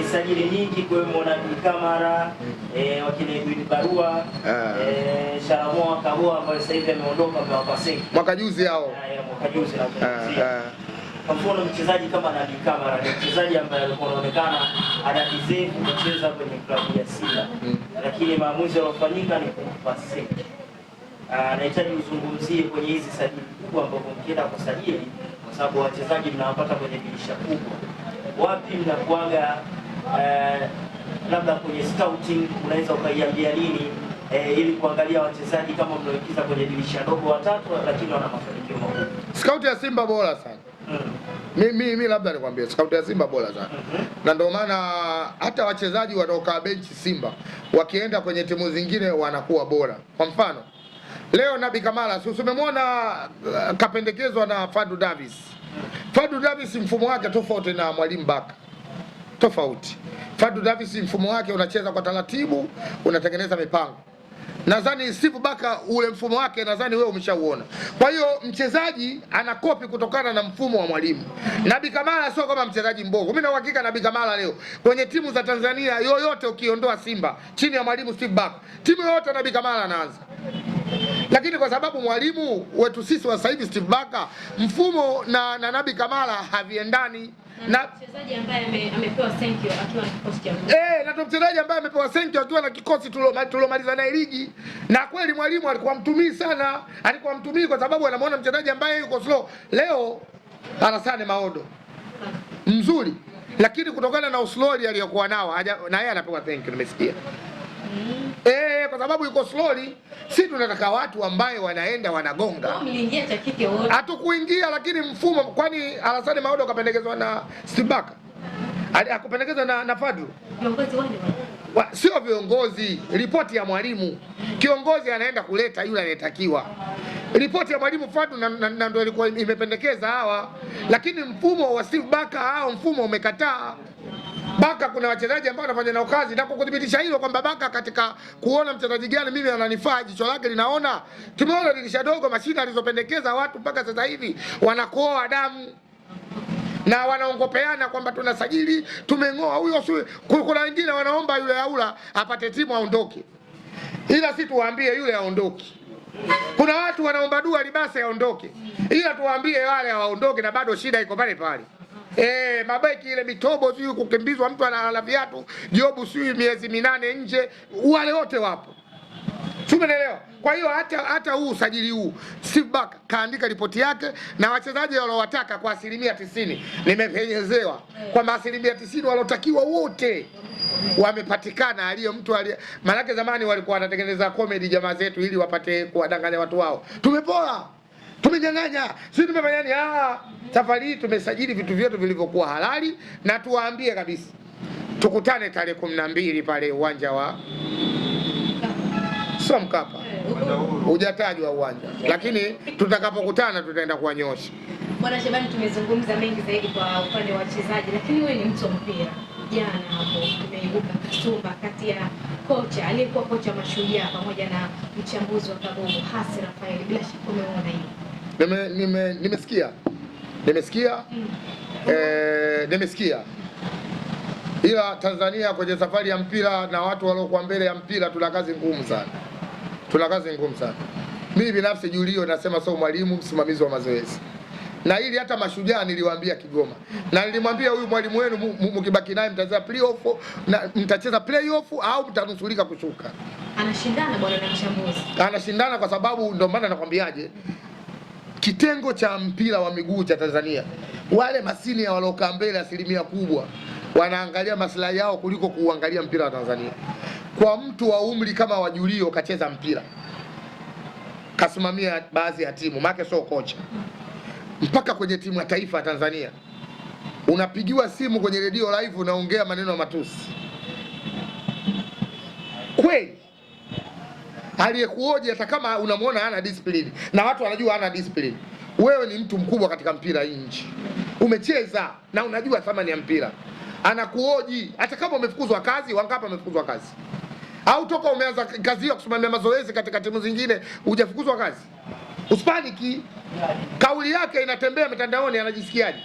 Ni sajili nyingi kuwemo Nabi Kamara, wakina Edwin Barua, Sharamoa Kaboa ambaye sasa hivi ameondoka amewapa Seki. Mwaka juzi hao. Mwaka juzi na Kwa mfano mchezaji kama Nabi Kamara ni mchezaji ambaye alikuwa anaonekana ana deserve kucheza kwenye klabu ya Simba, lakini maamuzi yaliyofanyika ni kumpa Seki. Nahitaji uzungumzie kwenye hizi sajili kubwa ambapo mkienda kusajili, kwa sababu wachezaji mnawapata kwenye dirisha kubwa, wapi mnakuaga labda kwenye scouting unaweza ukaiambia nini ili kuangalia wachezaji kama mnaoingiza kwenye dirisha dogo watatu, lakini wana mafanikio makubwa? Scout ya Simba bora sana. Mimi labda nikwambie scout ya Simba bora sana. Na ndio maana hata wachezaji wanaokaa benchi Simba wakienda kwenye timu zingine wanakuwa bora. Kwa mfano leo Nabi Kamara, si umemwona kapendekezwa na Fadu Davis. Fadu Davis mfumo wake tofauti na Mwalimu Baka. Tofauti. Fadu Davis mfumo wake unacheza kwa taratibu, unatengeneza mipango. Nadhani Steve Baka ule mfumo wake nadhani wewe umeshauona. Kwa hiyo mchezaji anakopi kutokana na mfumo wa mwalimu. Nabi Kamara sio kama mchezaji mbovu. Mimi na uhakika Nabi Kamara leo kwenye timu za Tanzania yoyote ukiondoa Simba chini ya mwalimu Steve Baka, timu yoyote Nabi Kamara anaanza. Lakini kwa sababu mwalimu wetu sisi wa sasa hivi Steve Baka, mfumo na Nabi Kamara haviendani. Na mchezaji ambaye amepewa thank you akiwa na kikosi cha na mchezaji ambaye amepewa thank you akiwa na kikosi tulomaliza naye ligi. Na kweli mwalimu alikuwa mtumii sana, alikuwa mtumii kwa sababu anamuona mchezaji ambaye yuko slow. Leo Alassane Maodo mzuri, lakini kutokana na uslowly aliyokuwa nao na yeye anapewa thank you, nimesikia. Kwa sababu yuko slowly. Si tunataka watu ambaye wanaenda wanagonga. Mliingia cha kike wote. Hatukuingia, lakini mfumo, kwani Alassane Maodo kapendekezwa na Steve Baka? Akupendekezwa na Fadlu? Viongozi wale wale. Sio viongozi, ripoti ya mwalimu. Kiongozi anaenda kuleta yule anayetakiwa. Ripoti ya mwalimu Fadlu na ndio ilikuwa imependekeza hawa, lakini mfumo wa Steve Baka hao mfumo umekataa. Baka kuna wachezaji ambao wanafanya nao kazi, na kukudhibitisha hilo kwamba Baka katika kuona mchezaji gani mimi ananifaa, jicho lake linaona. Tumeona dirisha dogo mashine alizopendekeza watu mpaka sasa hivi wanakoa damu na wanaongopeana kwamba tunasajili, tumeng'oa huyo. Kuna wengine wanaomba yule Aula apate timu aondoke, ila si tuwaambie yule aondoke. Kuna watu wanaomba dua Libase aondoke, ila tuwaambie wale hawaondoke, na bado shida iko pale pale. Mabeki ile mitobo sijui kukimbizwa, mtu analala viatu, Jobu sijui miezi 8 nje, wale wote wapo. Tumeelewa? Kwa hiyo hata huu usajili huu Steve Baka kaandika ripoti yake na wachezaji waliowataka kwa 90% nimepenyezewa kwamba 90% waliotakiwa wote wamepatikana. Aliyo mtu aliye, maanake zamani walikuwa wanatengeneza comedy jamaa zetu ili wapate kuwadanganya watu wao. Tumepoa, tumenyang'anya, sisi tumefanya nini? Safari hii tumesajili vitu vyetu vilivyokuwa halali, na tuwaambie kabisa tukutane tarehe 12 pale uwanja wa sio Mkapa, hujatajwa uwanja, lakini tutakapokutana tutaenda kuwanyosha. Bwana Shabani, tumezungumza mengi zaidi kwa upande wa wachezaji, lakini wewe ni mtu wa mpira. Jana hapo tumeibuka kasumba kati ya kocha aliyekuwa kocha Mashujaa pamoja na mchambuzi wa Kabogo Hasi Rafael. Bila shaka umeona hiyo. Nimesikia. Nimesikia. Nimesikia. Ila Tanzania kwenye safari ya mpira na watu waliokuwa mbele ya mpira tuna kazi ngumu sana. Tuna kazi ngumu sana. Mimi binafsi Julio nasema sio mwalimu, msimamizi wa mazoezi. Na ili hata Mashujaa niliwaambia Kigoma. Na nilimwambia huyu mwalimu wenu mkibaki naye mtacheza playoff na mtacheza playoff au mtanusurika kushuka. Anashindana bwana na mchambuzi. Anashindana kwa sababu ndio maana nakwambiaje, kitengo cha mpira wa miguu cha Tanzania wale masinia waliokaa mbele asilimia kubwa wanaangalia maslahi yao kuliko kuangalia mpira wa Tanzania. Kwa mtu wa umri kama wa Julio kacheza mpira, kasimamia baadhi ya timu, maana sio kocha, mpaka kwenye timu ya taifa ya Tanzania unapigiwa simu kwenye redio live, unaongea maneno ya matusi kweli. Aliyekuoje hata kama unamuona hana discipline na watu wanajua hana discipline, wewe ni mtu mkubwa katika mpira hii nchi, umecheza na unajua thamani ya mpira. Anakuoji hata kama umefukuzwa kazi. Wangapi wamefukuzwa kazi? Au toka umeanza kazi ya kusimamia mazoezi katika timu zingine hujafukuzwa kazi? Usipaniki. Kauli yake inatembea mitandaoni, anajisikiaje?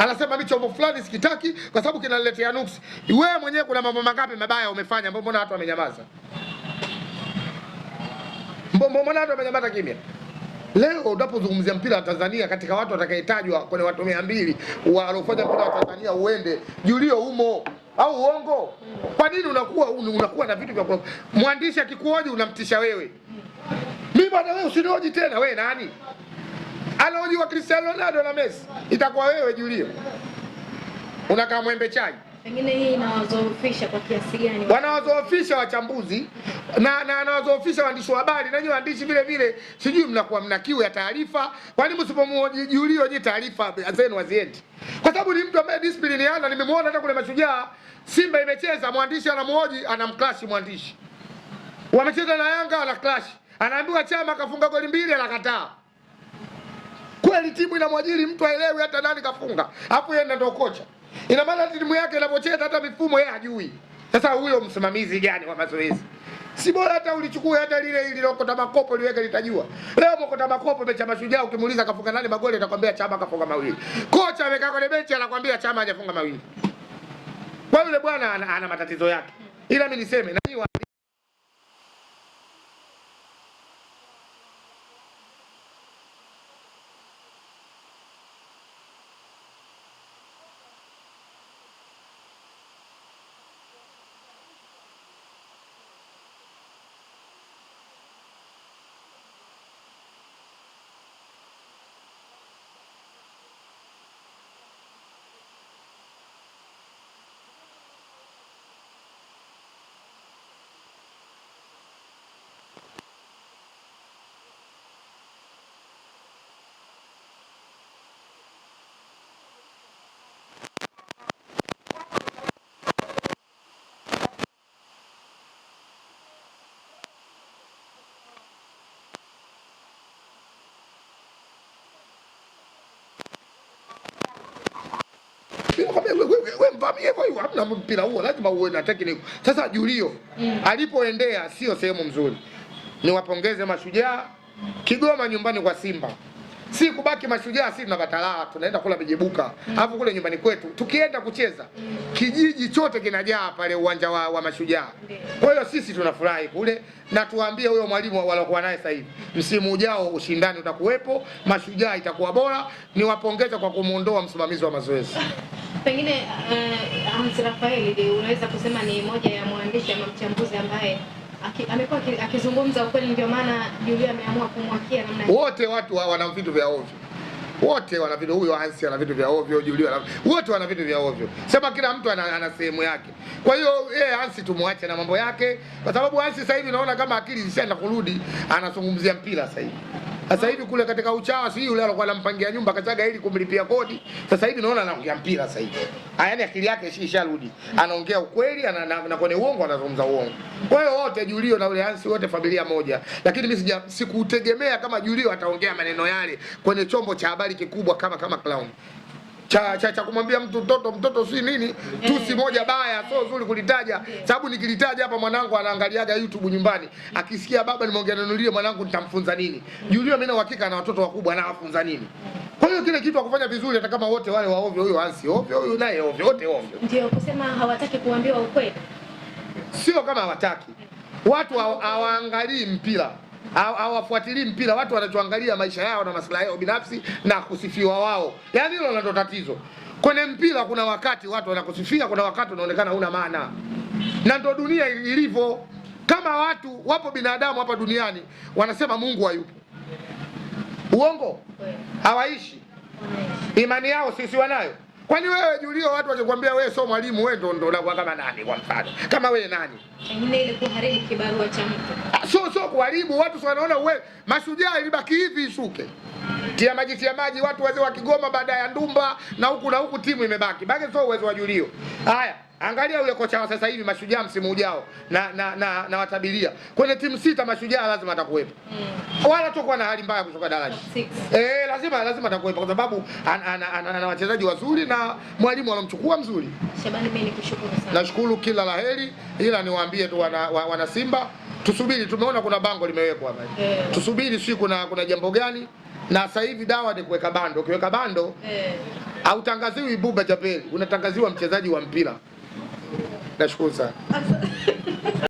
Anasema mimi chombo fulani sikitaki kwa sababu kinaniletea nuksi. Wewe mwenyewe kuna mambo mangapi mabaya umefanya ambapo mbona watu wamenyamaza? Mbona watu wamenyamaza kimya? Leo unapozungumzia mpira wa Tanzania katika watu watakayetajwa kwenye watu 200 waliofanya mpira wa Tanzania uende, Julio umo au uongo? Kwa nini unakuwa na vitu vya mwandishi akikuoji unamtisha wewe? Mimi bwana, wewe usinioji tena. Wewe nani? Anaojiwa Cristiano Ronaldo na Messi, itakuwa wewe Julio unakaa mwembe chai. Pengine hii inawazoofisha kwa kiasi gani? Wanawazoofisha wachambuzi na anawazoofisha waandishi wa habari, na nyinyi waandishi vile vile, sijui mnakuwa mna kiu ya taarifa. Kwa nini msipomhoji Julio nyinyi taarifa zenu haziendi? Kwa sababu ni mtu ambaye discipline yana, nimemuona hata kule Mashujaa, Simba imecheza, mwandishi anamhoji, anamclash mwandishi. Wamecheza na Yanga, ana clash. Anaambiwa Chama kafunga goli 2, anakataa. Kweli timu inamwajiri mtu aelewi hata nani kafunga, hapo yeye ndio kocha. Ina maana timu yake inapocheza hata mifumo yeye hajui. Sasa huyo msimamizi gani wa mazoezi? Si bora hata ulichukue hata lile lililokota makopo liweke litajua. Leo mokota makopo mecha Mashujaa ukimuuliza kafunga nani magoli atakwambia Chama kafunga mawili. Kocha amekaa kwenye benchi anakwambia Chama hajafunga mawili. Kwa yule bwana ana matatizo yake. Ila mimi niseme na wewe mvamie hivyo hivyo, hamna mpira huo, lazima uwe na technique. Sasa Julio alipoendea sio sehemu mzuri. Niwapongeze Mashujaa Kigoma nyumbani kwa Simba. Si kubaki Mashujaa, si tunapata tunaenda kula mijebuka. Alafu kule nyumbani kwetu tukienda kucheza kijiji chote kinajaa pale uwanja wa Mashujaa. Kwa hiyo sisi tunafurahi kule, na tuwaambie huyo mwalimu walokuwa naye sasa hivi, msimu ujao ushindani utakuwepo, Mashujaa itakuwa bora. Niwapongeze kwa kumuondoa msimamizi wa mazoezi. Pengine Hans Raphael unaweza kusema ni moja ya mwandishi ama mchambuzi ambaye amekuwa akizungumza ukweli, ndio maana Julio ameamua kumwakia namna hiyo. Wote watu wana vitu vya ovyo. Wote wana vitu, huyo Hans ana vitu vya ovyo, Julio ana, wote wana vitu vya ovyo. Sema kila mtu ana sehemu yake. Kwa hiyo yeye Hans tumwache na mambo yake, kwa sababu Hans sasa hivi naona kama akili zishaanza kurudi, anazungumzia mpira sasa hivi. Sasa hivi kule katika uchawa, si yule alikuwa anampangia nyumba kachaga ili kumlipia kodi. Sasa hivi naona anaongea mpira sasa hivi. Yaani akili yake isharudi. Anaongea ukweli na kwenye uongo anazungumza uongo. Kwa hiyo wote Julio na yule Hansi wote familia moja. Lakini mimi sikutegemea kama Julio ataongea maneno yale kwenye chombo cha habari kikubwa kama Clown. Cha kumwambia mtu mtoto si nini, tusi moja baya sio zuri kulitaja, sababu nikilitaja hapa mwanangu anaangaliaga YouTube nyumbani, akisikia baba nimeongea neno lile mwanangu nitamfunza nini? Julio mimi na uhakika ana watoto wakubwa anawafunza nini? Kwa hiyo kile kitu akufanya vizuri, hata kama wote wale wa ovyo, huyo Hansi ovyo, huyo naye ovyo, wote ovyo. Ndio kusema hawataki kuambiwa ukweli. Sio kama hawataki. Watu hawaangalii mpira. Hawafuatilii mpira, watu wanachoangalia maisha yao na maslahi yao binafsi na kusifiwa wao. Yaani hilo ndio tatizo. Kwenye mpira kuna wakati watu wanakusifia, kuna wakati unaonekana huna maana. Na ndio dunia ilivyo. Kama watu wapo binadamu hapa duniani wanasema Mungu hayupo. Uongo? Hawaishi. Imani yao sisi wanayo. Kwani wewe Julio, watu wakikwambia wewe sio mwalimu, wewe ndo unakuwa kama nani kwa mfano? Kama wewe nani? Pengine ile kuharibu kibarua cha mtu. Sio kuharibu, watu wanaona wewe Mashujaa ilibaki hivi ishuke. Tia maji watu wazee wa Kigoma baada ya Ndumba na huku timu imebaki. Baki sio uwezo wa Julio. Haya, angalia yule kocha wa sasa hivi Mashujaa msimu ujao na watabiria. Kwenye timu 6 Mashujaa lazima atakuwepo. Wala tokuwa na hali mbaya kushuka daraja. Lazima atakuwepo kwa sababu ana wachezaji wazuri na mwalimu anamchukua mzuri. Shabani, mimi nikushukuru sana. Nashukuru kila laheri, ila niwaambie tu wana Simba tusubiri, tumeona kuna bango limewekwa hapa. Tusubiri si kuna jambo gani? Na sasa hivi dawa ni kuweka bando. Ukiweka bando Hautangaziwi Buba Japeli, unatangaziwa mchezaji wa mpira. Nashukuru sana. Asante.